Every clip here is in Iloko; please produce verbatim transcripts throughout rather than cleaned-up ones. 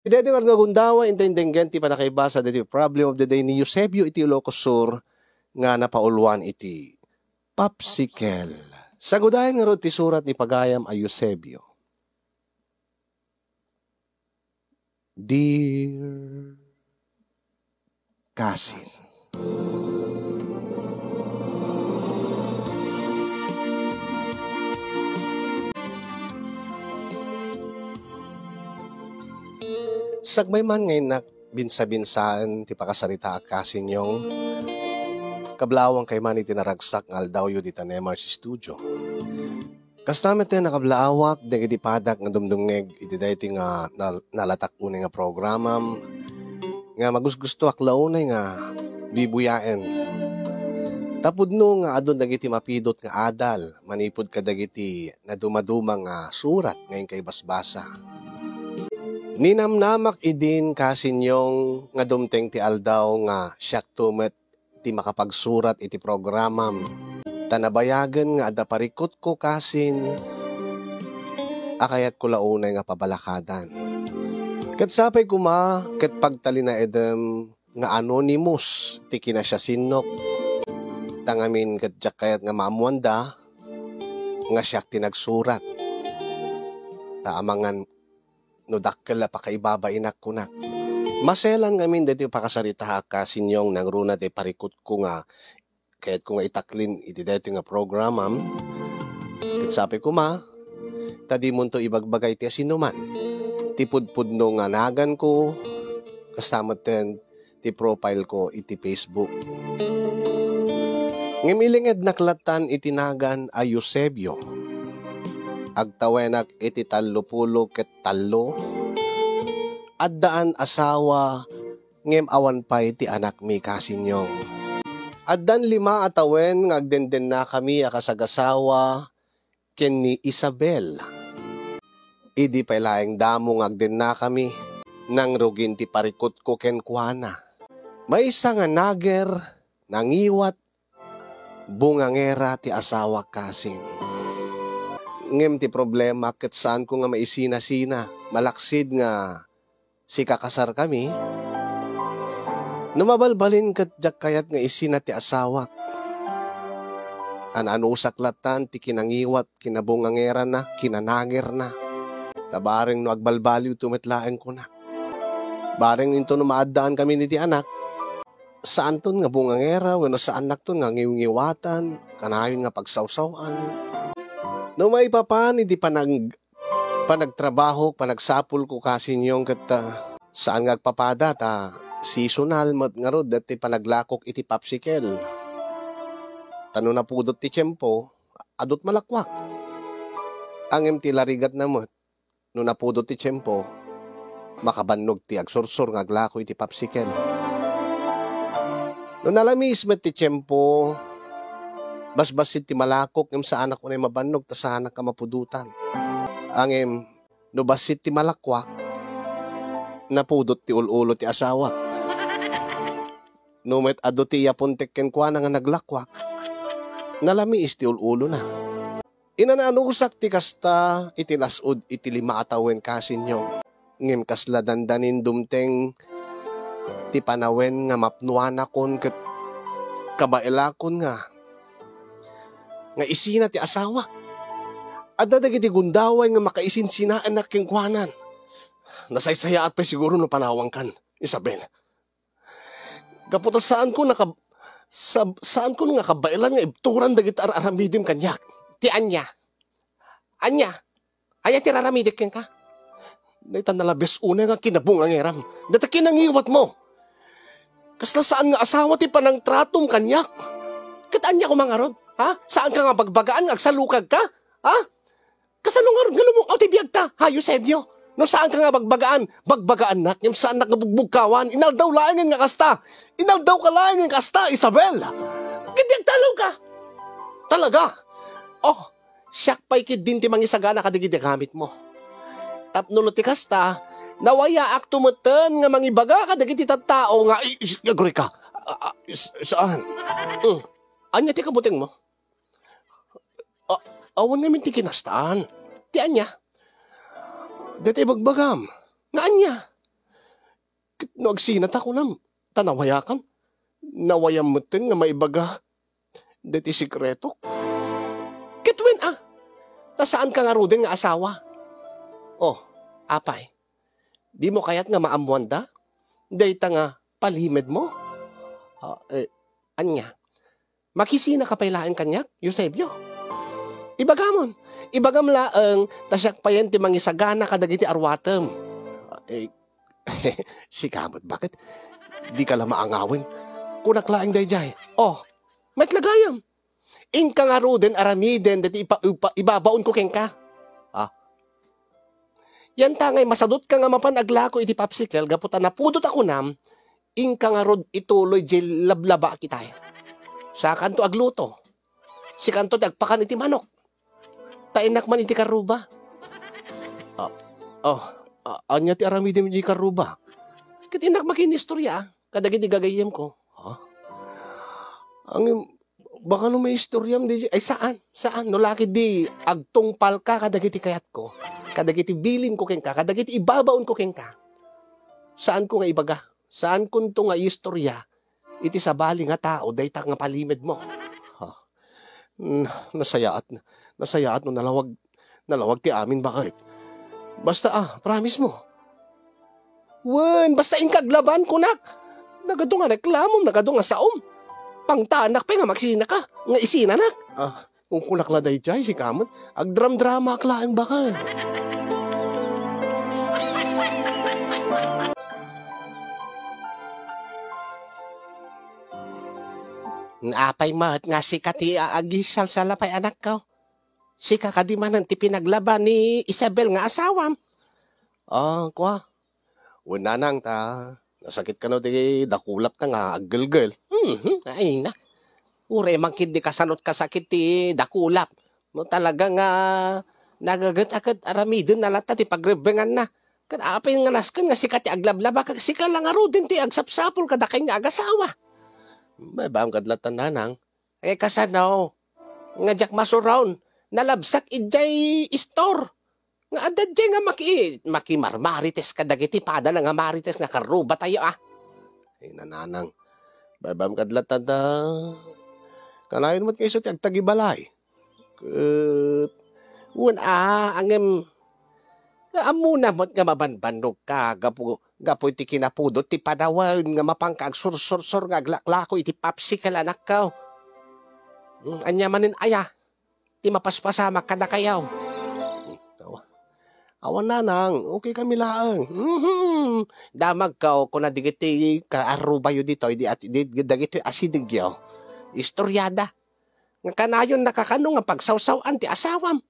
Iti daytoy nga gundaway, intayen denggen ti pannakaibasa daytoy Problem of the Day ni Eusebio iti Ilocos Sur nga napauluan iti Popsicle. Sagudayen ngarud ti surat ni pagayam a Eusebio. Dear Cousin. Sakbay man nga innak binsa-binsaen ti pakasaritaak, Cousin Yong, kablaawankay man iti naragsak nga aldawyo dita Nemar's Studio. Kasta met ti nakablaawak dagiti padak nga dumdumngeg iti daytoy nga nal-, nalatak unay nga programam nga magusgustoak la unay nga bibuyaen. Ta pudno nga adu dagiti mapidot nga adal manipud kadagiti nadumaduma nga surat nga inka ibasbasa. Ninamnamak idin, Cousin Yong, nga dumteng ti aldaw nga siakto met ti makapagsurat iti programam, ta nabayagen nga adda parikutko, Cousin, a kayatko la unay nga pabalakadan. Ket sapay koma ket pagtalinaedem nga anonymous ti kinasiasinnok, ta ngamin ket diak kayat nga maammoanda nga siak ti nagsurat. Ta amangan no dakkel a pakaibabainak, kunak. Maselan ngamin daytoy pakasaritaak, Cousin Yong, nangruna ti parikutko nga kayatko nga itaklin iti daytoy nga programam. Ket sapay koma, ta dimonto ibagbaga iti asinoman ti pudpudno nga naganko, kasta metten ti profile ko iti Facebook. Ngem ilingednak lattan iti nagan a Eusebio. Agtawenak iti tallopulo ket tallo. Addaan asawa, ngem awan pay ti anakmi, Cousin Yong. Addan lima a tawen nga agdendennakami a kasagasawa ken ni Isabel. Idi pay laeng damo nga agdennakami, nangrugin ti parikutko kenkuana. Maysa nga nager, nangiwat, bungangera ti asawak, Cousin. Ngem ti problema ket saanko nga maisinasina, malaksid nga sikakasarkami, no mabalbalin ket diak kayat nga isina ti asawak. An-anusak lattan ti kinangiwat, kinabungangerana, kinanagerna. Ta bareng no agbalbaliwto met laeng kunak. Bareng into no maaddaankamin iti anak, saanton nga bungangera wenno saannakton nga ngiwngiwatan, kanayon nga pagsawsaw-an. No maipapan iti panag-, panagtrabahok, panagsapulko, Cousin Yong, ket, ah, saan nga agpapada ta seasonal met ngarud daytoy panaglakok iti popsicle. Ta no napudot ti tiempo, adut malakwak. Ngem ti larigatna met, no napudot ti tiempo, makabannog ti agsursur nga aglako iti popsicle. No nalamiis met ti tiempo, basbassit ti malakok ngem saanak unay mabannog ta saanak a mapudotan. Ngem no bassit ti malakwak, napudot ti ul-ulo ti asawak. No met adu ti iyapontek kenkuana nga naglakwak, nalamiis ti ul-ulona. Inananusak ti kasta iti las-ud iti lima a tawen, Cousin Yong. Ngem kasla dandanin dumteng ti panawen nga mapnuanakon ket kabaelakon nga, nga isina ti asawak. Adda dagiti gundaway nga makaisinsinaennak kenkuanan. Nasaysayaat pay siguro no panawankan, Isabel. Gapu ta saanko nga kab-, sa-, saanko nga kabaelan nga ibturan dagiti ar-aramidem kaniak. Ti ania? Ania? Ania ti raramidek kenka? Dayta nalabes unay nga kinabungangeram. Dayta kinangiwatmo. Kasla saan nga asawa ti panangtratom kaniak. Ket ania koma ngarud? Ha? Saanka nga bagbagaan nga agsalukagka? Ha? Kasano ngarud nga lumungaw ti biagta, ha, Eusebio? No saanka nga bagbagaan, bagbagaannak, ngem saannak nga bugbugkawan. Inaldaw laengen nga kasta. Inaldawka laengen nga kasta, Isabel. Ket di agtalawka. Talaga. Oh, siak pay ketdin ti mangisagana kadagiti gamitmo. Tapno no ti kasta, nawayaakto metten nga mangibaga kadagiti tattao nga, i-, i-, agroy ka. A-, a-, s-, saan? Mm. Ania ti kabutengmo? A-, awan ngamin ti kinastaan. Ti ania? Dayta ibagbagam. Nga ania? No agsinata kunam, ta nawayakan. Nawayam metten nga maibaga deti sekretok. Ket wen a, ta saanka ngaruden nga asawa. Oh, apay, dimo kayat nga maammoanda dayta nga palimedmo? Ah, eh, ania? Makisinaka pay laeng kaniak, Eusebio? Ibagamon, ibagam laeng ta siak payen ti mangisagana kadagiti aruatem. Eh, sika met, baket? Dika la maangawen. Kunak laeng daydiay. Oh, met la gayam. Inka ngaruden aramiden daytoy ipa-, ipa-, ibabaonko kenka. Ah. Yanta ngay masadutka nga mapan aglako iti popsicle gapu ta napudot a kunam, inka ngarud ituloy diay lablaba, kitay. Sakanto agluto. Sikanto ti agpakan iti manok. Ta innak man iti karruba. Ah, ah, ah, ania ti aramidem iti karruba? Ket innak makinistorya kadagiti gagayyemko. Ha? Ang, baka no may istoriam di, ay, saan, saan. No la ketdi agtungpalka kadagiti kayatko, kadagiti bilinko kenka, kadagiti ibabaonko kenka. Saanko nga ibaga, saankonto nga iistorya iti sabali nga tao dayta nga palimedmo. Ha. Na-, nasayaat, nasayaat no nalawag, nalawag ti amin, baket? Basta, ah, promise mo. Wen, basta inka aglaban, kunak. Nagadu nga reklamom, nagadu nga saom. Pangtaannak pay nga maksinaka, nga isinanak. Ah, kung kunak la daydiay, sika met, agdramdramaak laeng, baket. Apay met nga sika ti a-, agisalsala pay, anakko? Sika kadi manen ti pinaglaban ni Isabel nga asawam? Ah, kua. Wen, nanang, ta nasakit kano ti dakulapta nga aggelgel. Mhm, ay na. Uray man ketdi kasano ti kasakit ti dakulap. No talaga nga nagaget a ket aramidenna latta ti pagrebbenganna. Ket apay nga nasken nga sika ti aglablaba, ket sika la ngaruden ti agsapsapul kadakay nga agasawa? Baybay-am kad latta, nanang. Eh, kasano? Nga diak masuron, nalabsak idiay istor. Nga adda diay nga maki-, makimarmarites kadagiti padana nga marites nga karrubatayo, ah. Ay, nanang, baybay-am kad latta da. Kanayon met nga isu ti agtagibalay. Ket, wen, ah, ngem, nga ammona met nga mabanbannogka gapu, gapu iti kinapudot ti panawen nga mapanka agsursursor nga aglaklako iti popsicle, anakko. Hmm, ania manen aya ti mapaspasamak kadakayo? Hmm, awa. Awan, nanang, okay kami laeng. Mhm. Damagko, kuna dagiti kaarrubayo ditoy, di at-, di, dagitoy asidegyo. Istoriada. Nga kanayon nakakano nga pagsawsaw-an ti asawam.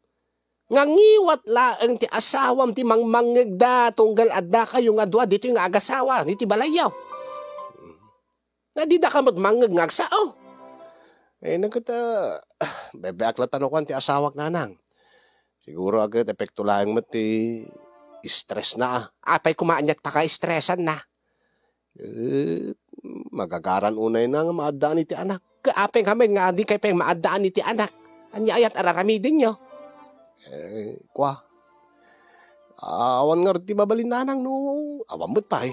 Nga ngiwat laeng ti asawam ti mangmangngegda tunggal addakayo nga dua ditoy nga agasawa iti balayyo. Nga didaka met mangngeg nga agsao. Eh, nagkita, ah, bebe-ak latta no kuan ti asawak, nanang. Siguro a ket epekto laeng met ti stress na, ah. Apay koma aniat pakaistresan na? Eh, magagaran unay na nga maaddaan iti anak. Kaapay ngamin nga adi kay pay maaddaan iti anak. Ania ayat araramidenyo? Eh, kua. Awan ngarud ti mabalin, nanang, no awan met pay.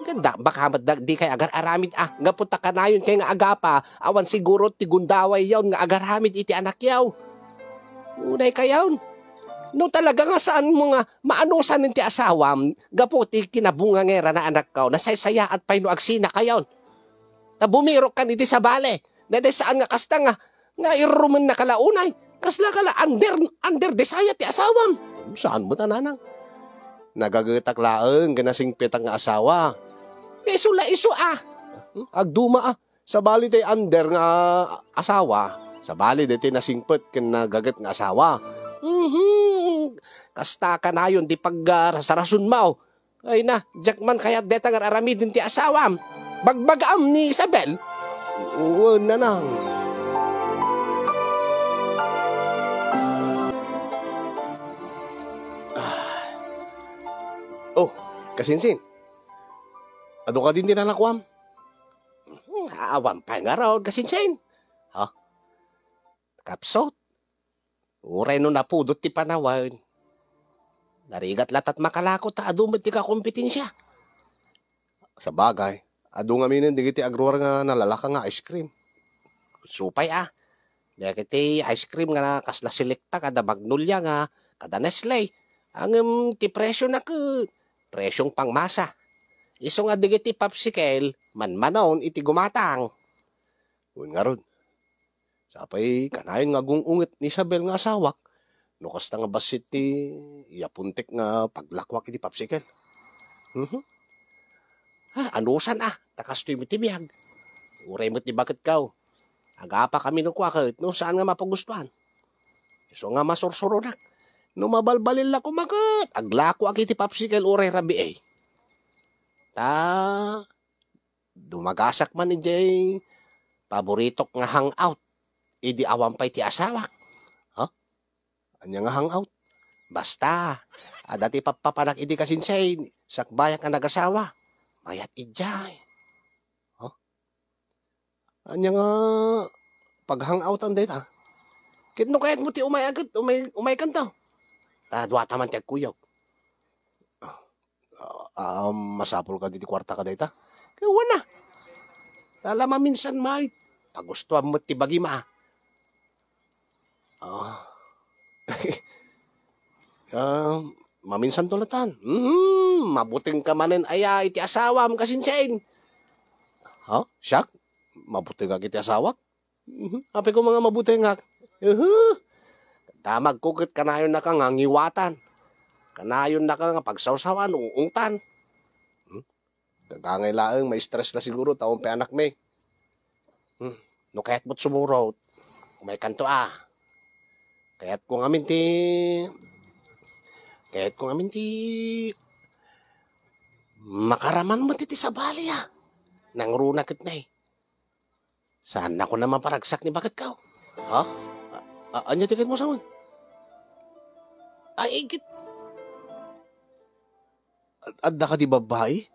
Ganda, baka met da-, di kay agar-aramid, ah. Gapu ta kanayon kay nga agapa, awan siguro ti gundaway yaon nga agaramid iti anak yaw. Unay kayaon. No talaga nga saan mo nga maanusan ti asawam, gapu ti kinabunga nga irana anakko, nasaysayaat pay no agsina kayon. Ta bumirok kan iti sabali, daydi saan nga kasta nga, nga irrumen na kalaunay, kasla kala under, under desaya ti asawam. Saan mo ta, nanang? Nagagetak laeng, ken nasingpetak nga asawa. Isu la isu, ah. Agduma, ah. Sabali tay under nga asawa, sabali daytoy nasingpet ken nagaget nga asawa. Mhm. Kasta kanayon ti paggarasarasunmo. Ay na, diak man kayat dayta nga ar-aramiden ti asawam. Bagbagaam ni Isabel. Wen, nanang. Ah. Oh, kasinsin. Adu kadin ti nanakuam? Hmm, awan pay ngarud, kasinsin. Ha? Kapsut, uray no napudot ti panawen, narigat latat makalako ta adu met ti kakompetensia. Sabagay, adu ngaminen dagiti agruar nga nalalaka nga ice cream. Supay a. Dagiti ice cream nga kasla Selecta kada Magnolia nga kada Nestle. Ngem ti presiona ket presiong pangmasa. Isu nga dagiti popsicle, manmanon iti gumatang. Wen ngarud, sapay kanayon nga agung-unget ni Isabel nga asawak, no kasta nga bassit ti iyapuntek nga paglakuak iti popsicle. Mhm. Ah, anusan a, ta kastoy met ti biag. Uray met ni baketko. Agapa kami no kua ket no saan nga mapagustuan. Isu nga masursuronak. No mabalbalin la koma ket, aglakuak iti popsicle uray rabii. Ta dumagasak man idiay paboritok nga hangout idi awan pay ti asawak. Ha? Ania nga hangout? Basta, adda ti pappapanak idi kasinsin, sakbayak nga nagasawa. Mayat idiay. Ha? Ania nga paghangoutan dayta? Ket no kayatmo ti umay agad, umay, umaykanto. Ta duata man ti agkuyog. Ah, ah, masapul kadi ti kuarta kadayta? Ket wen a. Tala maminsan may pagustuam met ti bagim a. Ah. Ah, maminsan to latan. Mhm, mabutengka manen aya iti asawam, kasinsin? Ha? Siak? Mabutengak iti asawak? Mhm. Apay koma nga mabutengak? Uhu. Damagko ket kanayonnaka nga ngiwatan. Kanayonnaka nga pagsawsawan, uungtan. Hmm? Gagangay laeng, ma-stress la siguro, ta awan pay anakmi. Hmm. No kayatmo't sumurot, umaykanto a. Kayatko ngamin ti, kayatko ngamin ti makaraman met iti sabali a. Nangruna ket nay. Saan ako na maparagsak ni baketko? Ha? A-, a-, ania ti kayatmo sawen? Ay, igit. Ad-, adda kadi babbai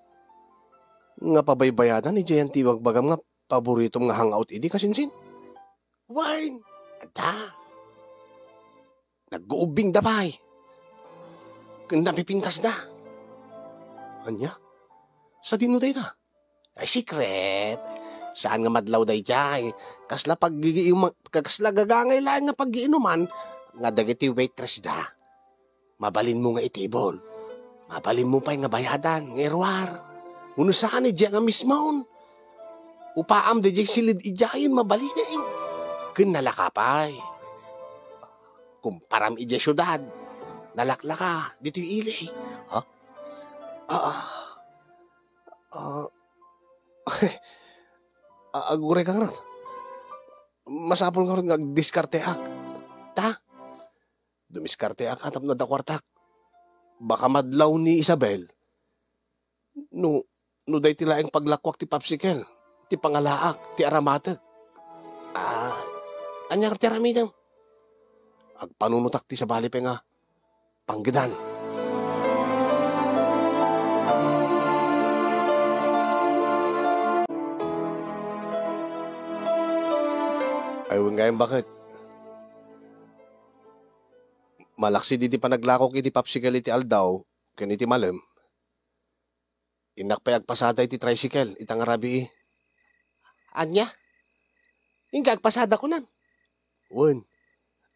nga pabaybayadan idiay ti ibagbagam nga paboritom nga hangout idi, kasinsin? Wen, adda. Nagguubbingda pay. Ken napipintasda. Ania? Sadino dayta? Ay, secret. Saan nga madlaw daydiay? Kasla paggigiinuman, kasla gagangay laeng nga paggiinuman nga dagiti waitress da. Mabalinmo nga itibol. Mabalinmo pay nga bayadan nga iruar. Wenno saan idiay nga mismon. Upaam daydiay silid idiayen mabalinen. Ken nalaka pay. Kumparam idiay siudad. Nalaklaka ditoy ili. Ha? Ah. Ah. Ah, aguray ka ngarud. Masapul ngarud nga agdiskarteak. Ta? Dumiskarteak a tapno adda kuartak. Baka madlaw ni Isabel. No, no dayta laeng paglakuak ti popsicle, ti pangalaak, ti aramatek. Ah, ania ti aramidem? Agpanunotak ti sabali pay nga panggedan. Ay, wen gayam baket. Malaksid iti panaglakok iti popsicle iti aldaw ken iti malem, innak pay agpasada iti tricycle ita nga rabii. Ania? Inka agpasada kunam? Wen.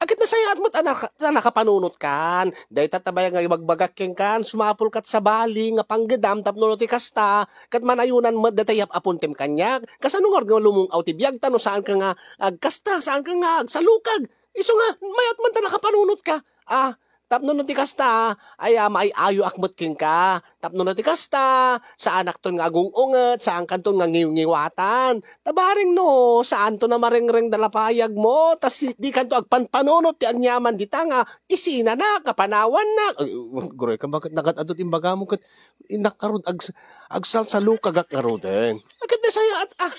Ket nasayaat met a naka-, a nakapanunotkan. Dayta ta bay nga ibagbagak kenka, sumapulkat sabali nga panggedam tapno no ti kasta, ket manayonan met dayta yap-apontem kaniak. Kasano ngarud nga lumung-aw ti biagta no saanka nga agkasta, saanka nga agsalukag? Isu nga, mayat man ta nakapanunotka. Ah, tapno no ti kasta, aya, maay-ayoak met kenka. Tapno no ti kasta, saanakton nga agung-unget, saankanton nga ngiwngiwatan. Ta bareng no, saanto na marengreng da lapayagmo, ta si-, dikanto agpanpanunot ti aniaman dita nga isinanak, kapanawannak. Ay, aguray ka, baket nagad-adu ti imbagamo ket innak ngarud ag-, agsalsalukagak ngaruden. Ket nasayaat, ah.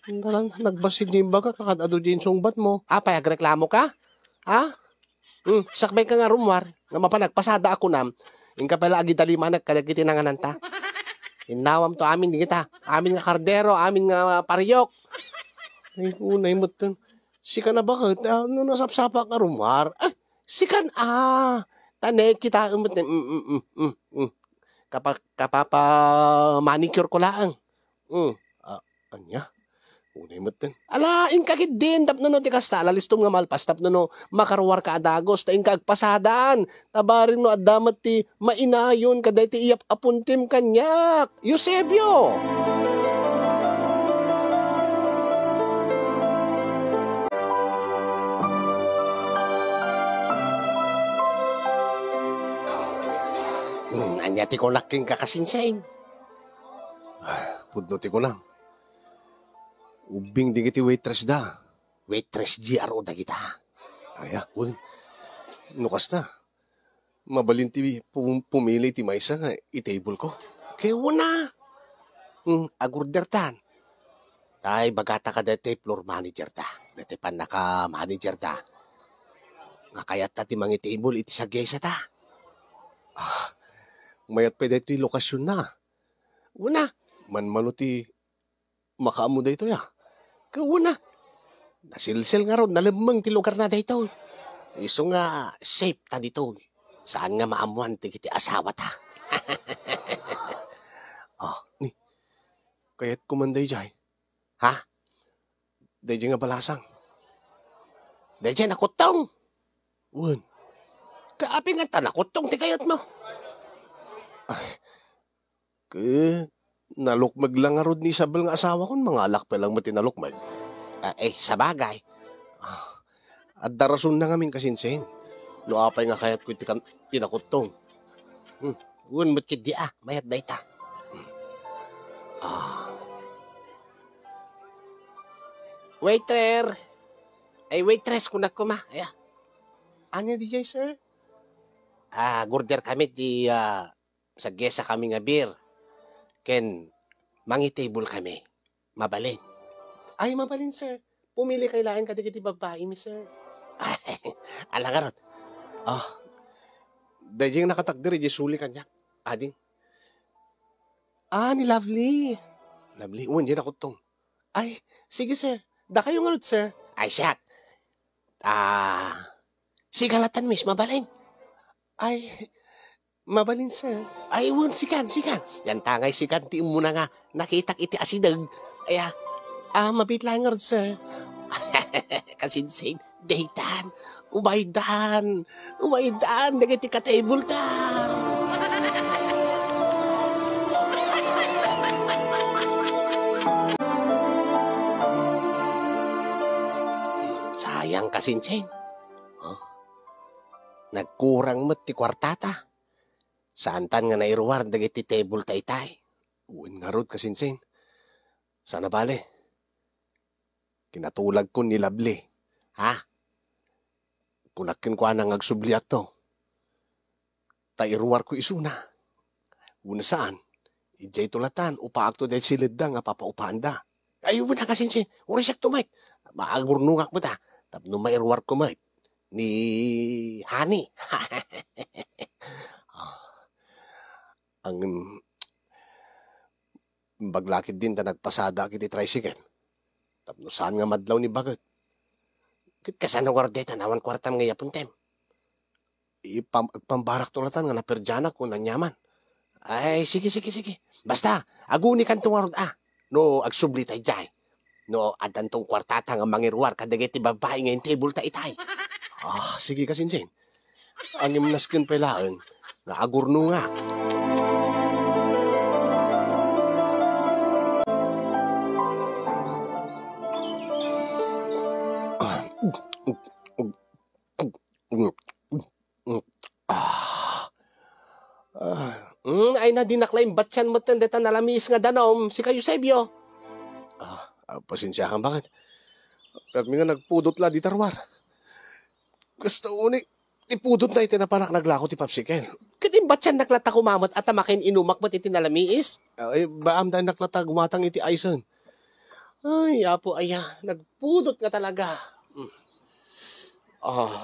Dalan, nagbassit ti imbagak, nagad-adu ti insungbatmo. Apay, agreklamoka? Ha? Hmm, sakbay ka nga rummuar, nga mapan agpasada a kunam, inka pay la agidalimanak kadagiti nangananta. Innawam to amin dagita, amin nga kardero, amin nga pariok. Ay, unay metten. Sika na baket, ah, no nasapsapak nga rummuar. Ay, sikan, ah, ta ne kita, um, um, um, um, um, um. Kapa-, kapapa-manicure ko laeng. Hmm. Ah, ania? Unay metten. Ala, inka ketdin tapno no ti kasta, ala listom nga malpas tapno no makaruarka a dagus, ta inka agpasadan. Ta bareng no adda met ti mainayon kadaytoy iyap-apontem kaniak. Eusebio! Hmm, ania ti kunak kenka, Kasinsin? Ah, pudno ti kunam. Ubbing dagiti waitress da. Waitress G R O dagita. Aya, wen. No kasta, mabalin ti pum-, pumili ti maysa nga itable ko. Kay wen a. Hmm, agorder tan. Tay, bagata kadaytoy floor manager ta. Daytoy pannaka-manager ta. Nga kayatta ti mangitable iti sagiaysa ta. Ah, mayat pay daytoy lokasionna. Wen a, manmano ti makaammo daytoy a. Ket wen a, nasilsel ngarud, nalemmeng ti lugarna daytoy. Isu nga safe ta ditoy. Saan nga maammoan ti iti asawata. Oh, ni, kayatko man daydiay. Ha? Daydiay nga balasang. Daydiay nakuttong. Wen. Kaapin nga ta nakuttong ti kayatmo? Ay, ket nalukmeg la ngarud ni Isabel nga asawakon, mangalak pay lang met ti nalukmeg. Ah, eh, sabagay. Ah, adda rasonna ngamin, Kasinsin. No apay nga kayatko iti kan-, ti nakuttong. Hmm. Wen met ketdi a, mayat dayta. Hmm. Ah. Waiter! Ay, waitress, kunak koma. Aya. Ania daydiay, sir? Ah, agorder kami ti, ah, sagiaysa kami nga beer. Ken mangitable kami. Mabalin? Ay, mabalin, sir. Pumili kay laeng kadagiti babbai mi, sir. Ay, ala ngarud. Oh, daydiay nga nakatakder idiay suli kaniak. Ading. Ah, ni Lovely. Lovely, wen, diay nakuttong. Ay, sige, sir. Dakayo ngarud, sir. Ay, siak. Ah, sigalatan, miss, mabalin? Ay, mabalin, sir. Ay, wen, sikan, sikan. Yan tangay sikan ti umuna nga nakitak iti asideg. Aya, ah, mabiit laeng ngarud, sir. Kasinsin, daytan. Umaydan. Umaydan dagiti ka-table-tan. Sayang, Kasinsin. Oh. Nagkurang met ti kuartata. Saantan nga nairuar dagiti table-ta itay. Wen ngarud, Kasinsin. Saan a bale. Kinatulagko ni Lovely. Ha? Kunak kenkuana nga agsubliakto. Ta iruarko isuna. Wen saan, idiayto latan, upaakto daydi siledda nga papaupaanda. Ay, wen a, Kasinsin, uray siakto met. Maagurnongak met a, tapno mairuarko met ni Honey. Ah, ang, imbag la ketdin ta nagpasadaak iti tricycle. Tapno saan nga madlaw ni baket. Ket kasano ngarud dayta awan kuartam nga iyapontem? Ipam-, agpambarakto latan nga naperdianak ken aniaman. Ay, sige, sige, sige. Basta, agunikanto ngarud a. No agsublita idiay. No addanton kuartata nga mangiruar kadagiti babbai nga intable-ta itay. Ah, sige, Kasinsin. Ngem nasken pay laeng nga agurnongak. Ah. Ah. Mm, ay na, dinak la imbatian metten dayta nalamiis nga danum, sika, Eusebio. Ah, ah, pasensiakan, baket. Permi nga nagpudot la dita ruar. Kasta unay, ipudotna iti napanak naglako ti popsicle. Ket imbatiannak latta koma met a ta makin-inumak met iti nalamiis. Ay, baam daynak latta gumatang iti aysen. Ay, Apo aya, nagpudot nga talaga. Mm. Ah,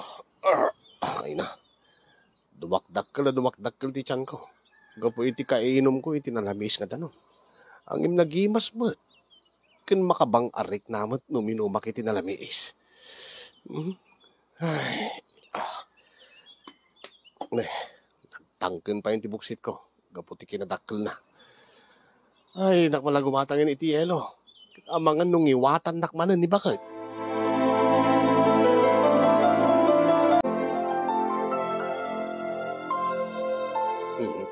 ah, ay na. Dumakdakkel a dumakdakkel ti tianko gapu iti kaiinumko iti nalamiis nga danum. Ngem nagimas met ken makabang-arikna met no minumak iti nalamiis. Hmm? Ay, ah. Eh, nagtangken pay ti buksitko. gapu ti kinadakkelna. Ay, nak, malagumatan iti yelo. Amangan no ngiwatannak manen ni baket. Mm.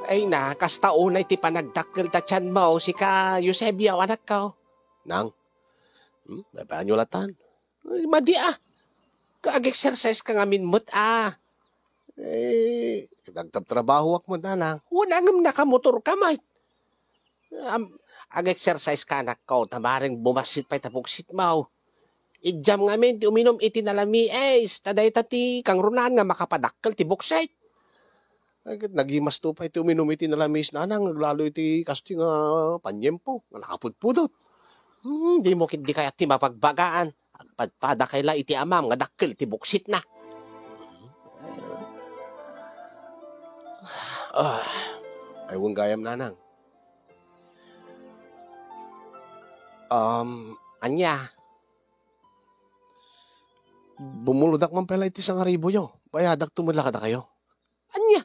Ay na, kasta unay ti panagdakkel ta tianmo, sika, Eusebio, anakko. Nang? Hmm? Babaen yo latan? Ay, madi, ah. Ka-, ag-exercise ka ngamin met, ah. Eh, nagtabtrabahoak met, nanang. Wen, ngem nakamotor ka met. Am, ag-exercise ka, anakko, ta maring bumassit pay ta puksit mo. Idiam ngamin ti uminum iti nalamiis, ta dayta ti kangrunaan nga makapadakkel ti buksit. Ay, ket nagimasto pay ti uminum iti nalamiis, nanang, aglalo iti kastoy nga paniempo, nga nakapudpudot. Hmm, dimo ketdi kayat ti mapagbagaan. Agpadpadakay la iti amam nga dakkel ti buksitna. Ah, ay, wen gayam, nanang. Um, ania? Bumuludak man pay la iti sangaribuyo. Bayadakto met la kadakayo. Ania?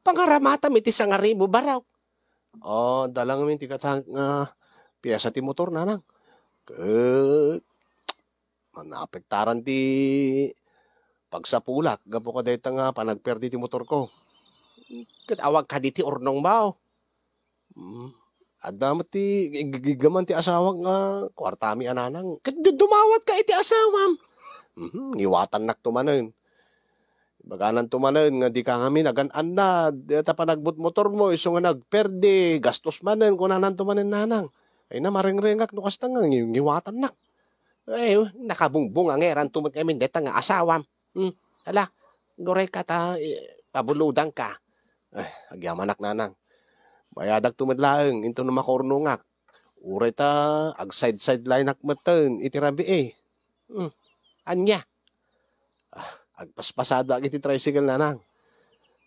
Pangaramatam iti sangaribu, barok. Oh, dalang min ti katang, ah, piesa ti motor, nanang. Ket, naapektaran ti pagsapulak gapu kadayta nga panagperdi ti motorko. Ket awan kadi ti urnongmo. Hmm. Adda met ti ig-, iggaman ti asawak nga kuartami a, nanang. Ket du-, dumawatka iti asawam. Mhm, ngiwatannak to manen. Ibagananto manen nga dika ngamin agan-annad, dayta panagbutmotormo, isu nga nagperdi, gastos manen, kunananto manen, nanang. Ay na, marengrengak no kasta nga ngi-, ngiwatannak. Ay, nakabungbong a ngeranto met ngamin dayta nga asawam. Hmm, ala, agurayka ta, eh, pabulodangka. Ay, agyamanak, nanang. Bayadakto met laeng, intono makaurnongak. Uray ta, agsideline-ak metten iti rabii. Hmm, ania? Ah, agpaspasadaak iti tricycle, nanang.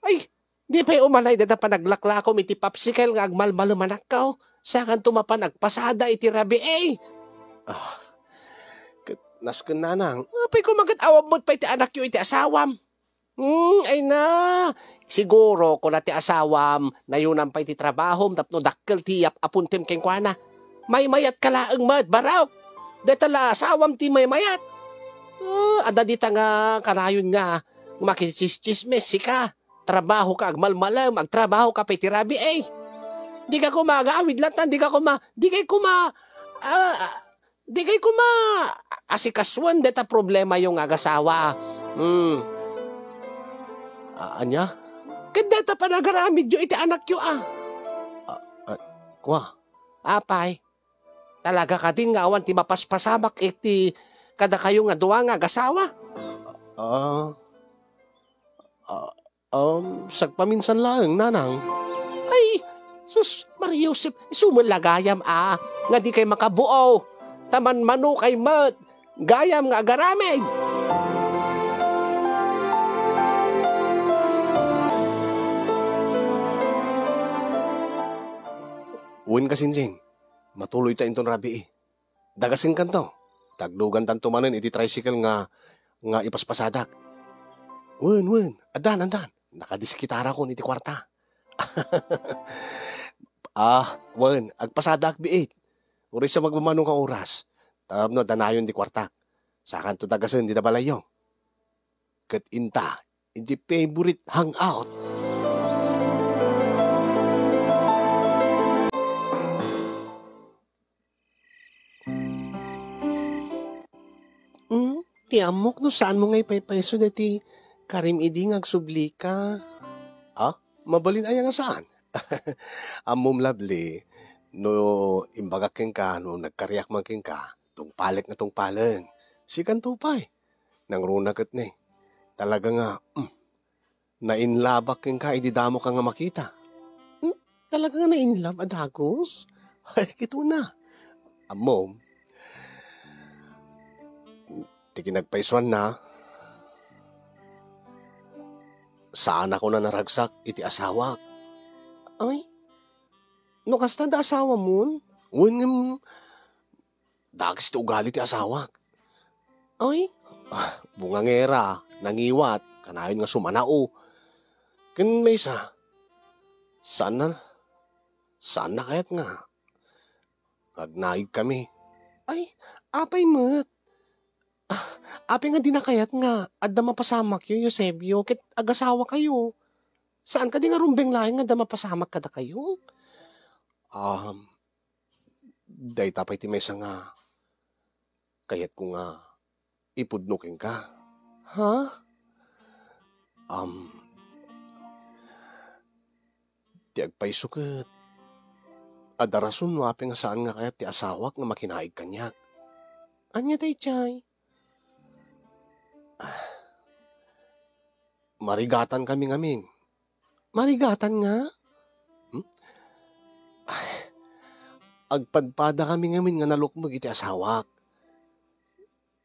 Ay, di pay umanay dayta panaglaklakom iti popsicle nga agmalmalem, anakko. Sakanto mapan agpasada iti rabii. Ah, ket nasken, nanang. Apay koma ket awan met pay ti anakyo iti asawam? Hmm, ay na. Siguro, kuna ti asawam, nayonam pay ti trabahom tapno dakkel ti yap-apontem kenkuana. Maymayatka laeng met, barok. Dayta la asawam ti maymayat. Ah, adda dita nga kanayon nga makitsistsismis, sika. Trabahoka agmalmalem, agtrabahoka pay ti rabii. Dika koma agawid latan, dika koma, dikay koma, ah, dikay koma asikasuen dayta problemayo nga agasawa. Hmm. Ah, ania? Ket dayta panagaramidyo iti anakyo, a? Ah, ah, kua? Apay, talaga kadi nga awan ti mapaspasamak iti kadakayo nga dua nga agasawa? Ah, ah, um, sagpaminsan laeng, nanang. Ay, sus, Maria Josep, isu met la gayam a, nga dikay makabuaw, ta manmanokay met, gayam nga agaramid. Wen, kasinsin, matuloyta inton rabii. Dagasenkanto, ta aglugantanto manen iti tricycle nga, nga ipaspasadak. Wen, wen, addan, addan. Nakadiskitarakon iti kuarta. Ah, wen, agpasadaak biit. Uray sa magmamano nga oras. Tapno adda nayon ti kuartak. Sakanto dagasen dita balayyo. Ket inta, iti favorite hangout. Hmm, ti ammok no saanmo nga ipaypayso daytoy karim idi nga agsublika. Ah, mabalin aya nga saan? Ammom, Lovely, no imbagak kenka, no nagkariak man kenka, tungpalek nga tungpaleng. Sikanto pay. Nangruna ket ni. Talaga nga, mm, nainlabak kenka idi damo ka nga makita. Hmm? Talaga nga nainlab a dagus? Ay, kituna. Ammom, ti kinagpaysuanna, saanakon a naragsak iti asawak. Ay, no kasta da asawamon? Wen, ngem, dakes ti ugali ti asawak. Ay, ah, bungangera, nangiwat, kanayon nga sumanao. Ken maysa, Saanna, saanna kayat nga agnaigkami? Ay, apay met? Ah, apay nga dina kayat nga adda mapasamakyo, Eusebio, ket agasawakayo? Saan kadi nga rumbeng laeng nga adda mapasamak kadakayo? Um, dayta pay ti maysa nga kayatko nga ipudno kenka. Ha? Um, ti agpayso ket adda rason no apay nga saan nga kayat ti asawak nga makinaig kaniak. Ania daydiay? Ah, marigatan kami ngamin. Marigatan nga? Hmm? Ay, agpadpada kami ngamin nga nalukmeg iti asawak.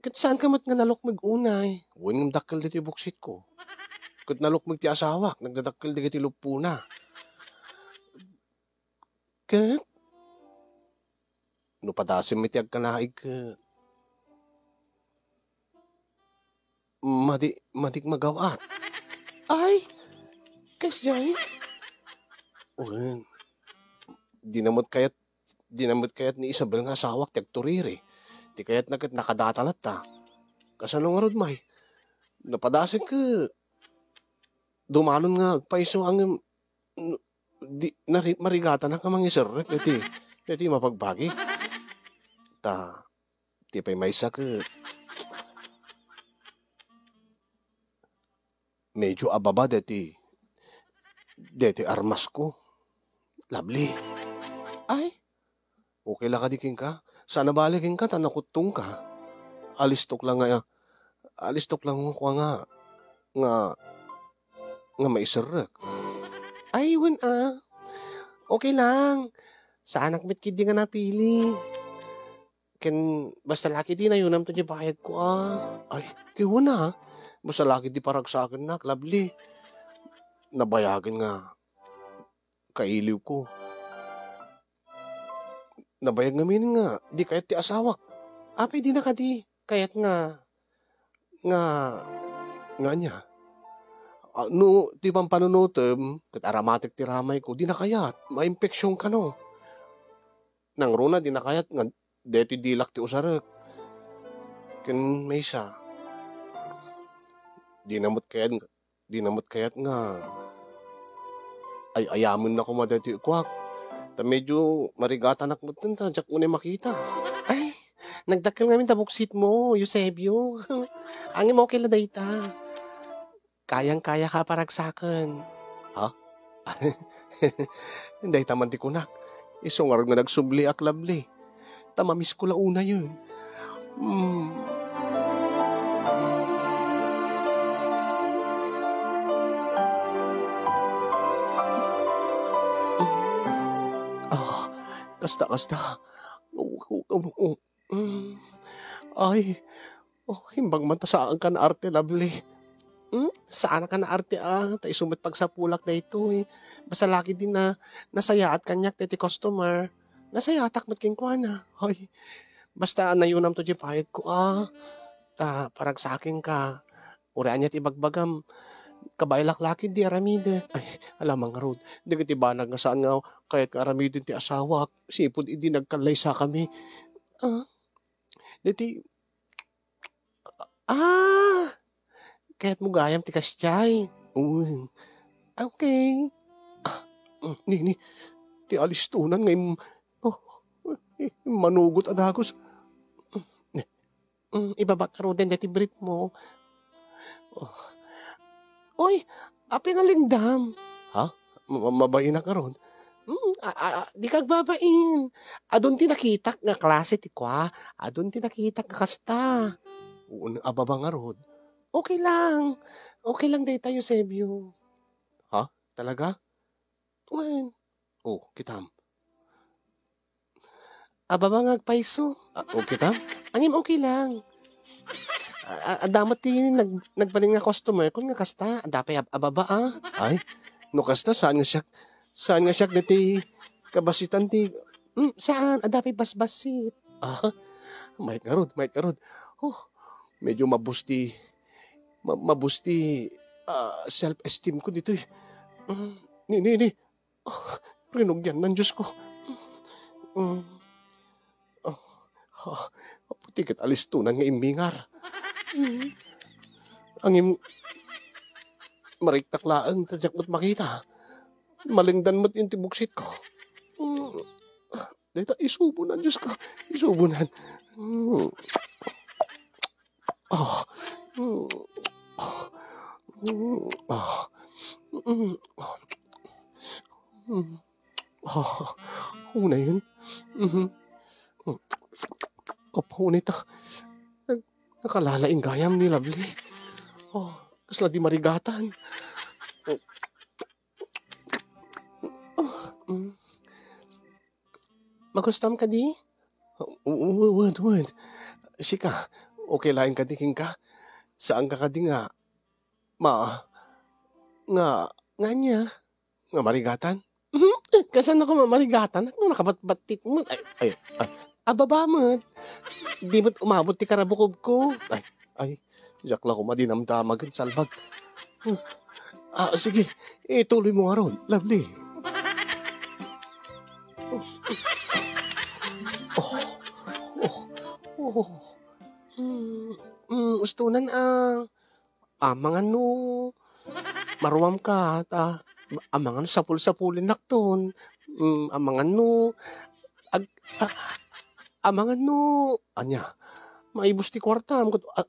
Ket saan ka met nga nalukmeg unay? Wen ngem dakkel ditoy buksitko. Ket nalukmeg ti asawak, nagdadakkel dagiti luppona. Ket no padasem iti agkanaig ket madi-, madik magaw-at. Ay, kasdiay? Wen, dina met kayat, dina met kayat ni Isabel nga asawak ti agturiri. Ti kayatna ket nakadata latta. Kasano ngarud, May? Napadasek ket dumanon nga agpayso ngem n-, di, nari-, marigatanak nga mangiserrek daytoy, daytoy mapagbagi. Ta, ti pay maysa ket medyo ababa daytoy, daytoy armasko. Lovely. Ay, okay la kadi kenka? Saan a bale kenka ta nakuttongka. Alistok la nga, alistok la nga kua nga, nga, nga maiserrek. Ay, wen a. Okay lang. Saanak met ketdi nga napili. Ken basta la ketdi nayonamto diay bayadko a. Ay, ket wen a. Basta la ketdi paragsakennak, Lovely. Nabayagen nga kailiwko. Nabayag ngamin nga di kayat ti asawak. Apay dina kadi kayat nga, nga, nga ania? Ah, no ti pampanunotem ket aramatek ti ramayko, dina kayat, mainfection kano. Nangruna dina kayat nga detoy dilak ti usarek. Ken maysa, dina met kayat, dina met kayat nga ay-ayamen na koma daytoy kuak. Ta medyo marigatanak metten ta diak unay makita. Ay, nagdakkel ngamin ta buksitmo, Eusebio. Ngem okay la dayta. Kayang-kaya ka paragsaken. Ha? Dayta man ti kunak. Isu ngarud nga nagsubliak, Lovely. Ta mamisko la unayen. Mm. Ah, kasta, kasta. Mm. Ay, oh, imbag man ta saanka naarte, Lovely. Hmm? Saanka naarte, ah, ta isu met pagsapulak daytoy. Basta la ketdi na, nasayaat kaniak daytoy customer. Nasayaatak met kenkuana. Ay, basta nayonamto diay bayadko, ah. Ta paragsakenka. Uray ania ti ibagbagam, kabaelak la ketdi aramidek. Ay, alamang ngarud, dagiti banag nga saan nga kayat nga aramiden ti asawak, sipud idi nagkallaysakami. Ah, daytoy, ah, kayatmo gayam ti kasdiay? Uy, okay. Ah, mm, ni, ni, ti alistonan nga im-, oh, manugot a dagus. Mm, ibabak ngaruden daytoy brief mo. Oh. Uy, apay nga lingdam? Ha? Ma-, ma-, mabainak ngarud? Mm, a-, a-, a-, dika agbabain. Adun ti nakitak nga klase ti kua. Adun ti nakitak nga kasta. Wen, ababa ngarud? Okay lang. Okay lang dayta, Eusebio. Ha? Talaga? Wen. Oh, kitam. Ababa nga agpayso. Ah, oh, kitam? Ngem okay lang. A-, a-, adda met ti nag-, nagbalin nga customer kun nga kasta, adda pay ab-, ababa, ah. Ay, no kasta, saan nga siak, saan nga siak daytoy kabasitan ti, mm, saan, adda pay basbasit. Ah, mayat ngarud, mayat ngarud. Oh, medyo mabus ti, ma-, mabus ti, ah, self-esteem ko ditoy. Mm, ni, ni, ni. Oh, rinugiannan, Diyos ko. Mm. Oh, oh, Apo, ti ket alistonan nga immingar. Mm. Ngem, mariktak laeng ta diak met makita. Malengdan met yun ti buksit ko. Mm. Dayta, isubonan, Diyos ko. Isubonan. Mm. Ah. Mm. Ah. Mm. Ah. Mm. Mm. Ah. Una yun. Mhm. Apo, unay ta. Nag-, nakalala in gayam ni Lovely. Oh, kasla di marigatan. Mm. Magustom kadi? Wen, wen, wen. Sika, okay laeng kadi kenka? Saanka kadi nga ma-, nga, nga ania? Nga marigatan? Mhm. Kasano ka mamarigatan? Ano nakabatbattik mo? Ay, ay, ay. Ababa met. Di met umabot ti karabukobko. Ay, ay. Diak la koma dinamdama ken salbag. Ah, sige. Ituloy mo ngarud, Lovely. Oh. Oh. Oh. Mm, mm, ustonan, ah. Amangan no maruamka, ta, amangan no sapul-sapulennakton. Mm, amangan no ag-, a-, amangan no, ania, maibus ti kuartam, ket, a-,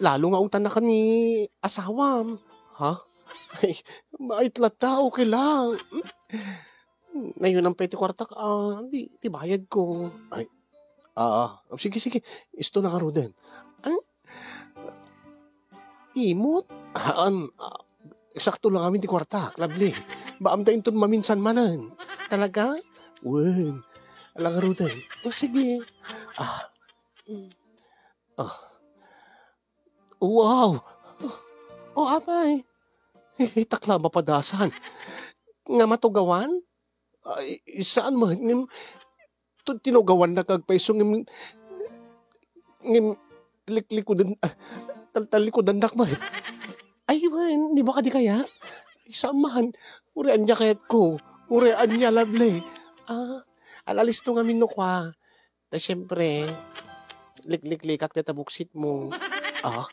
lalo nga utannaka ni asawam. Ha? Ay, mait latta, okay lang. Mm. Nayunan pay ti kuartak, ah, di, ti bayadko. Ay, ah, sige, sige. Isto na ngaruden. Ay, imot? Haan, ah, sakto lang amin ti kuartak, Lovely. Baamta inton maminsan manen. Talaga? Wen. Ala ngaruden. O, sige. Ah, mm. Ah. Wow! Oh, apay. Itak la mapadasan. Nga matugawan? Ay, saan man, ngem, tu-, tinugawan na kagpayso, ngem, ngem, liklikudan, ah, tal-, talikudan nak man. Ay, wen, di ba kadi kaya? Ay, saan man. Uri anya kayat ko. Uri anya, Lovely. Ah, alalisto ngamin no kwa. Ta siempre, likliklikak dayta buksit mo. Ah,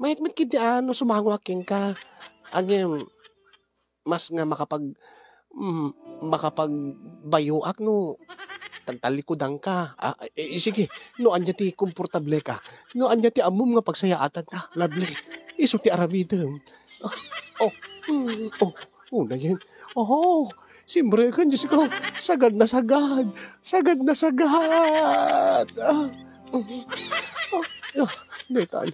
mayat met ketdi a no sumangoak kenka. Ngem, mas nga makapag-, mm, makapagbayoak no tagtalikudanka. Ah, eh, eh, sige, no ania ti komportableka, no ania ti ammom nga pagsayaatanna, Lovely, isu ti aramidem. Ah, oh, mm, oh, una yan. Oh, simreken, Diyos ko. Sagad na sagad. Sagad na sagad. Ah, mm, oh, ah, netan.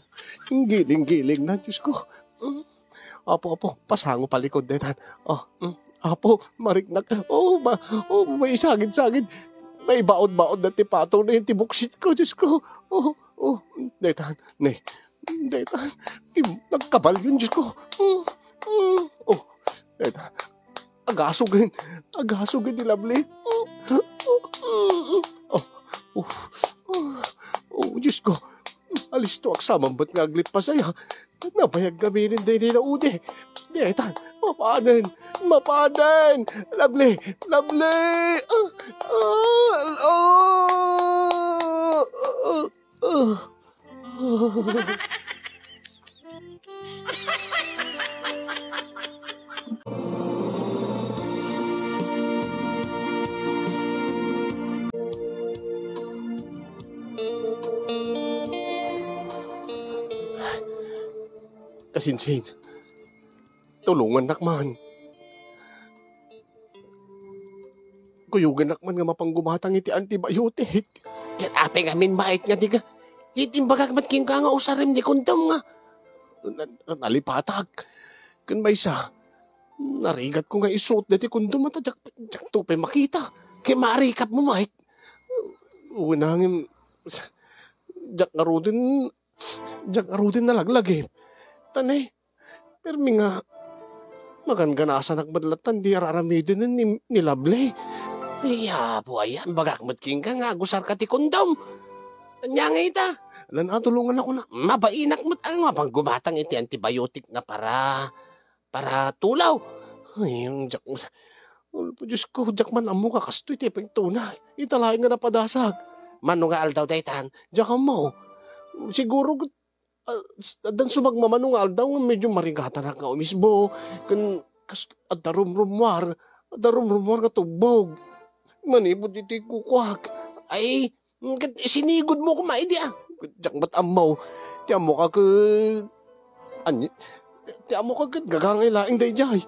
Giling-giling na, Diyos ko. Mm. Apo, Apo, pasango palikod, netan. Oh, mm. Apo, mariknak. Oh, ma-, oh, maisagid-sagid. Maibaod-baod na ti patong na yun, ti buksit ko, Diyos ko. Oh, oh, netan, ne. Dayta, kim-, nagkabalyon, Diyos ko. Mm, mm. Oh, dayta. Agasogen. Agasogen ni Lovely. Mm, mm, mm. Oh, oh, oh, Diyos ko. Alisto ak sa mambet nga aglipasay, ah. Nabayag kami rin din ni Laude. Dayta, mapanen. Mapanen. Lovely. Lovely. Ah, ah, ah, ah, ah. Kasinsin, tulungannak man. Kuyogannak man nga mapanggumatang iti antibiotic. Ket apay ngamin mait nga di ka, iti imbagak met kenka nga usarem ti kondom nga na-, na-, nalipatak. Ken maysa, narigatko nga isuot daytoy kondom ta diak, diakto pay makita. Ket maarikapmo met. Wen, ngem, diak ngaruden, diak ngaruden nalaglagip. Ta ne, permi nga, maganganasanak met latta ti ar-aramiden ni, ni Lovely. Ay, apo, ayan, bagak met kenka nga agusarka ti kondom. Ania nga ita? Lan, a, tulongannakon. Mabainak met nga mapanggumatang iti antibiotic nga para, para tulaw. Ay, ang jak-, Dios ko, diak man ammo nga kastoy ti epekto na. Ita laeng nga napadasak. Mano nga aldaw daytan? Diak ammo. Siguro, ah, addan sumagmamano nga aldaw nga medyo marigatanak nga umisbo. Ken kas-, adda rumrummuar, adda rumrummuar nga tugbog. Manipud iti kukuak. Ay, mm, ket sinigod mo koma idi, ah. Diak met ammo. Ti ammo ka ket, anya, ti ammo ka ket gagangay laeng daydiay.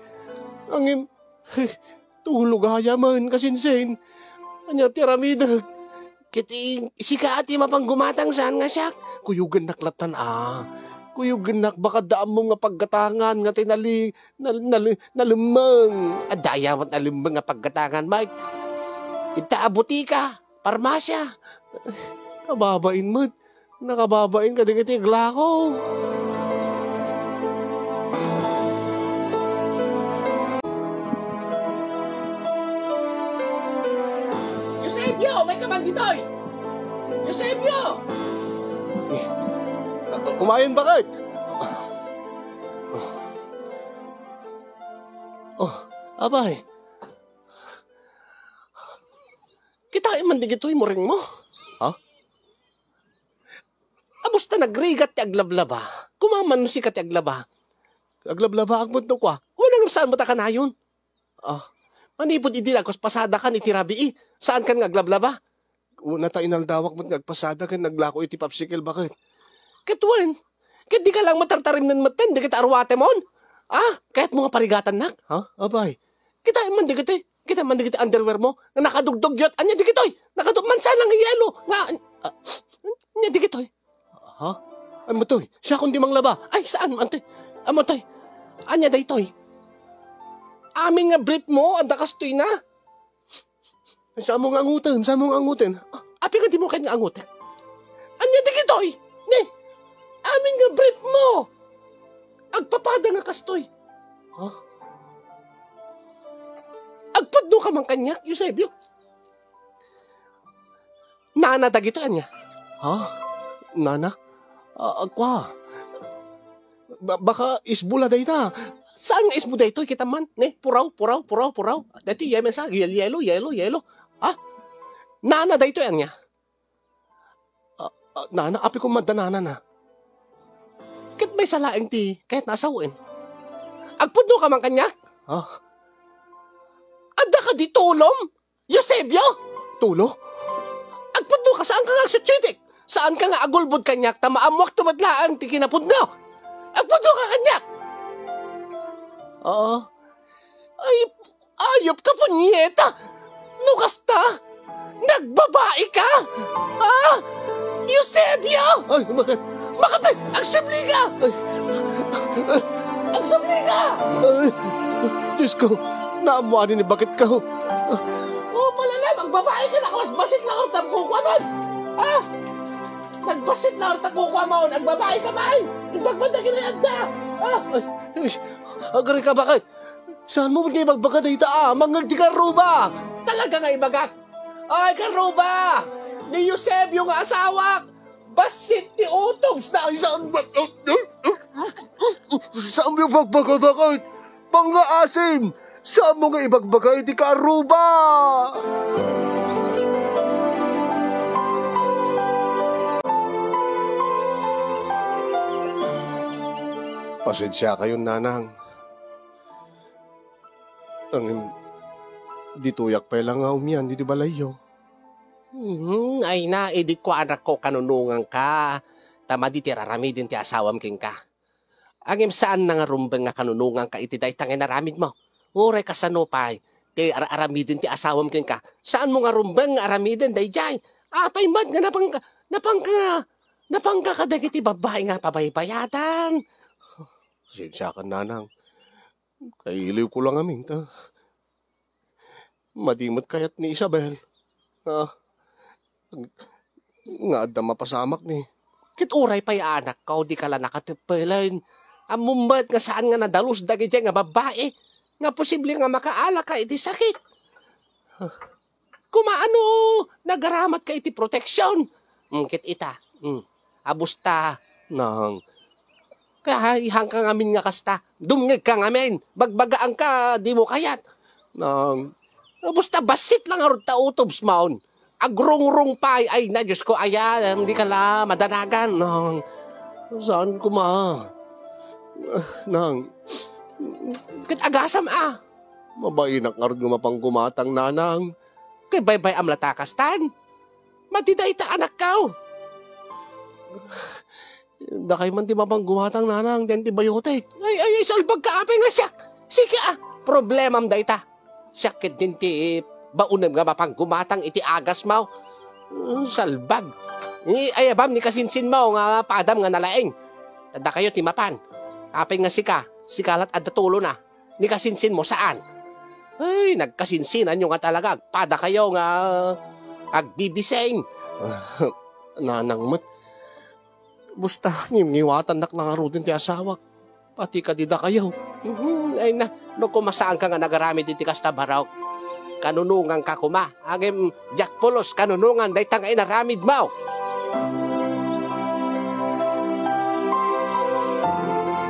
Ngem, tulo gayam, kasinsin. Ania ti aramidek? Ket i-, sika a ti mapanggumatang, saan nga siak? Kuyogennak lattan, ah. Kuyogennak, baka adda ammom nga paggatangan nga ti nali-, nal-, nal-, nalemmeng. Adda aya met nalemmeng nga paggatangan, Mike? Ita a butika, parmasya. Kababain met. Nakababain kadagiti aglako. Eusebio, maika man ditoy! Eusebio! Umayon, baket! Oh, apay. Kitaem man digitoy murengmo. Ha? Abus ta nagrigat ti aglablaba. Kumaman no sika ti aglaba. Aglablabaak met no kua. Wen, ngem saan met a kanayon? Ah, manipud idi nagpaspasada kan iti rabii, saan kan nga aglablaba? Una ta inaldawak met nga agpasada ken naglako iti popsicle, baket. Ket wen, ket di ka lang matartarimnen metten dagiti aruatemon? Ah, kayatmo nga parigatannak? Ha? Apay? Kitaem man dagiti, kitaem man dagiti underwear mo nga nakadugdugyo. Ania dagitoy? Nakadug-, mansa nga yelo nga, ah, ania dagitoy? Ha? Ay, matoy, siakon di manglaba. Ay, saan man, te? Ay, matoy, ania daytoy? Amin nga brief mo, adda kastoy na. Ay, saan mo nga angoten? Saan mo nga angoten? Ah, apay nga dimo kayat nga angoten? Ania dagitoy? Ni, amin nga brief mo. Agpapada nga kastoy. Ha? Agpudno ka man kaniak, Eusebio. Nana dagitoy, ania? Ha? Nana? Ah, kua. Ba-, baka isbo la dayta. Saan nga isbo daytoy? Kita man, ne? Puraw, puraw, puraw, puraw. Daytoy, yemen sa, yel-, yelo, yelo, yelo. Ha? Nana daytoy, ania? Ah, ah, nana, apay koma adda nanana? Ket maysa laeng ti kayatna a sawen. Agpudno ka man kaniak? Ha? Adda kadi tulom? Eusebio! Tulo? Agpudno ka, saan ka nga agsutsuetek? Saan ka nga agulbod kaniak ta maammoak to met laeng ti kinapudno? Agpudno ka kaniak! Oo. Ay, ayop ka, punyeta! No kasta, nagbabae ka! Ah! Eusebio! Ay, bakit? Bakit, ay, agsubli ka! Ay, agsubli ka! Ay, Diyos ko, naammoan ni bakit ka, oh. O, palala, magbabae ka na, mas bassit lang ang tagkukuha man! Ah! Nagbassit lang ang tagkukuha mo, nagbabae ka man! Ipagbanda ka na yadda! Ah! Ay, ay, agari ka, bakit? Saan mo nga ibagbaga dayta, ah? Mangngeg ti karruba! Talaga nga ibagak! Ay, karruba! Ni Eusebio nga asawak! Bassit ti utogs na, ay, saan ba? Saan mo ibagbaga, bakit? Pangngaasim! Saan mo nga ibagbaga iti karruba? Pasensia kayon, nanang. Ngem, ditoyak pay la nga umian ditoy balayyo. Hmm, ay na, idi kuanakko, kanunonganka, ta madi ti raramiden ti asawam kenka. Ngem saanna nga rumbeng nga kanunonganka iti dayta nga inaramidmo. Uray kasano pay ti ar-, aramiden ti asawam kenka, saanmo nga rumbeng nga aramiden daydiay. Apay met nga napangka, napangka, napangka kadagiti babbai nga pabaybayadan? Pasensiakan, nanang. Kailiwko la ngamin ta madi met kayat ni Isabel. Ah, nga adda mapasamakmi. Ket uray pay anakko, dika la nakateppelen. Ammom met nga saan nga nadalus dagidiay nga babbai nga posible nga makaalaka iti sakit. Koma ano, nagaramatka iti protection. Mm, ket ita, mm, abusta, nang, kahahanka ngamin nga kasta, dumngegka ngamin, bagbagaanka, dimo kayat. Nang, Basta bassit lang ngarud ta utobs maon. Agrugrung pay. Ay na, Diyos ko, aya, hindi ka la madanagan. Nang, saan ko ma? Nang, ket agasam a. Mabainak ngarud nga mapanggumatang, nanang. Kay baybay-am la ta kastan. Madi dayta anakkaw. Dakay man ti mapanggumatang, nanang, ti antibiotic. Ay, ay, ay, salbag ka, apay nga siak. Sige, ah, problemam dayta. Siak ket din ti baonem nga mapanggumatang iti agasmaw. Mm, salbag. Ni ayabam ni kasinsinmaw nga padam nga nalaing. Tadda kayo ti mapan. Apay nga sika, sika lat adda tulona. Ni kasinsinmo, saan? Ay, nagkasinsinanyo nga talaga. Agpada kayo nga agbibising. Nanang met. Basta, ngimngiwatannak la ngaruden ti asawak. Pati kadi dakayo. Mhm, ay na, no kumasaanka nga nagaramid iti kasta, Barok. Kanunonganka koma. Ngem, diak pulos kanunongan dayta nga inaramidmo.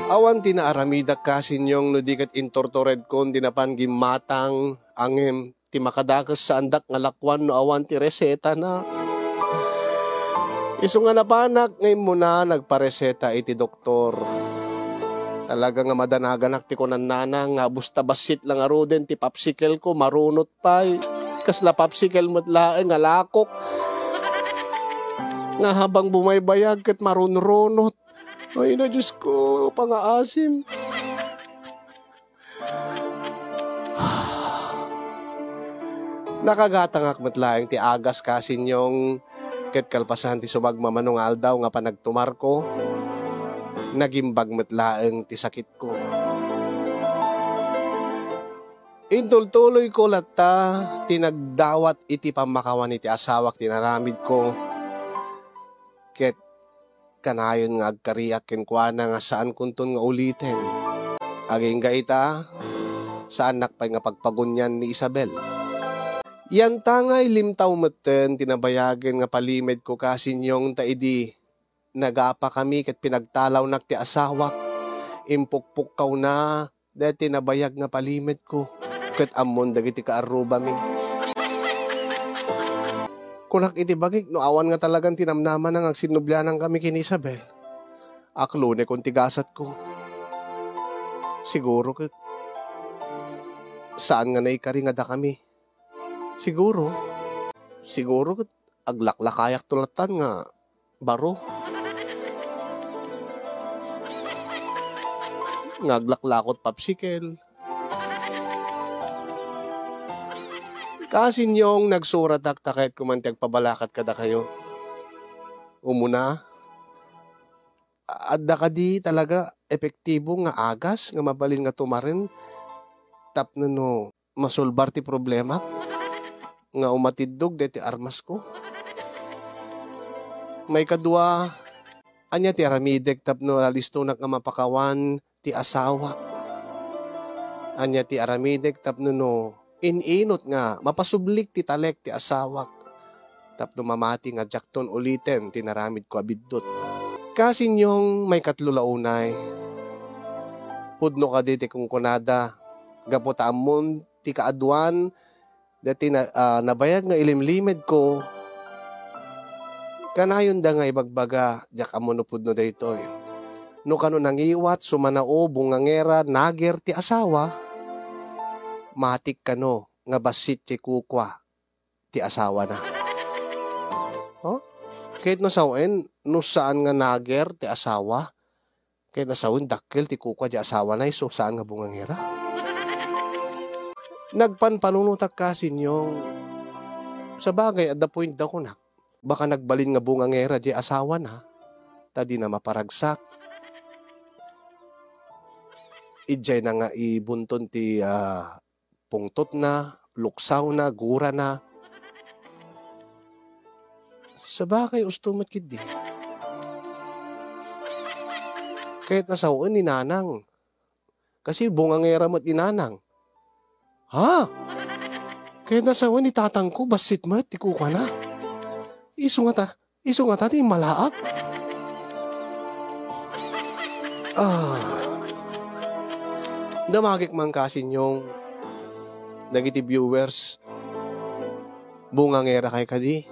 Awan ti naaramidak, Kasinyong, no di ket intortoredkon ti napan gimmatang, ngem ti makadakes saandak nga lakuan no awan ti resetana. Isu nga napanak nga immuna nagpareseta iti doktor. Talaga nga madanaganak ti kunannana nga basta bassit la ngaruden ti popsicle ko, marunot pay. Kasla popsicle met laeng nga lakok. Nga habang bumaybayag ket marunrunot. Ay na, Diyos ko, pangaasim. Nakagatangak met laeng ti agas, Kasinyong, ket kalpasan ti sumagmamano nga aldaw nga panagtumarko, nagimbag met laeng ti sakitko. Intultuloyko latta ti nagdawat iti pammakawan iti asawak ti inaramidko, ket kanayon nga agkariak kenkuana nga saankonton nga uliten. Agingga ita, saannak pay nga pagpagunian ni Isabel. Yantangay limtaw metten ti nabayagen nga palimedko, Kasinyong, ta idi nagapakami ket pinagtalawnak ti asawak, impukpukkawna daytoy nabayag nga palimedko ket ammon dagiti kaarrubami. Kunak iti bagik no awan nga talagan ti namnamana nga agsinnublianankami ken ni Isabel. Aklonekon ti gasatko. Siguro ket saan nga naikari nga dakami. Siguro, siguro ket aglaklakayakto lattan nga baro. Nga aglaklakot popsicle. Kasinyong nagsuratak ta kayatko man ti agpabalakat kadakayo. Umuna, adda kadi talaga epektibo nga agas nga mabalin nga tumaren tapno no masolbar ti problema nga umatiddog daytoy armasko? Maikadua, ania ti aramidek tapno alistonak nga mapakawan ti asawak? Ania ti aramidek tapno no in-inut nga mapasublik ti talek ti asawak tapno mamati nga diakton uliten ti naramidko a biddut? Kasinyong maikatlo la unay, pudno kadi ti kunkunada gapu ta ammon ti kaaduan daytoy na, ah, nabayag nga ilimlimedko, kanayonda nga ibagbaga, diak ammo no pudno daytoy. No kano nangiwat, sumanao, bungangera, nager ti asawa, matik kano nga bassit ti kukua ti asawana. Huh? Ket no sawen, no saan nga nager ti asawa, ket no sawen dakkel ti kukua ti asawana isu saan nga bungangera. Nagpanpanunotak, Kasinyong. Sabagay, adda point da kunak. Baka nagbalin nga bungangera ti asawana, ta dina maparagsak. Idiayna nga ibunton ti, ah, pungtotna, luksawna, gurana. Sabagay, usto met ketdi. Ket no sawen ni Nanang. Kasi bungangera met ni Nanang. Ha? Ket no sawen ni Tatangko, bassit met ti kukuana. Isu ngata, isu ngata ti immalaak. Ah. Damagek man, Kasinyong. dagiti viewers, bungangerakay kadi?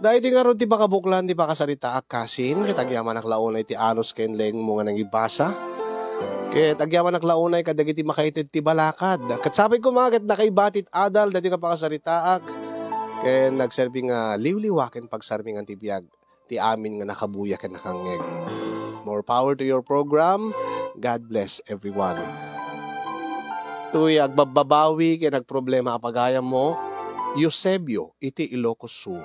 Daytoy ngarud ti pakabuklan ti pakasaritaak, kasin, ket agyamanak la unay ti anus ken lengmo nga nangibasa. Ket agyamanak la unay kadagiti makaited ti balakad. Ket sapay koma ket nakaibati ti adal daytoy nga pakasaritaak. Ken nagserbi nga liwliwa ken pagsarmingan ti biag ti amin nga nakabuya ken nakangngeg. More power to your program. God bless everyone. Toy agbabbabawi ken agproblema a pagayammo, Eusebio iti Ilocos Sur.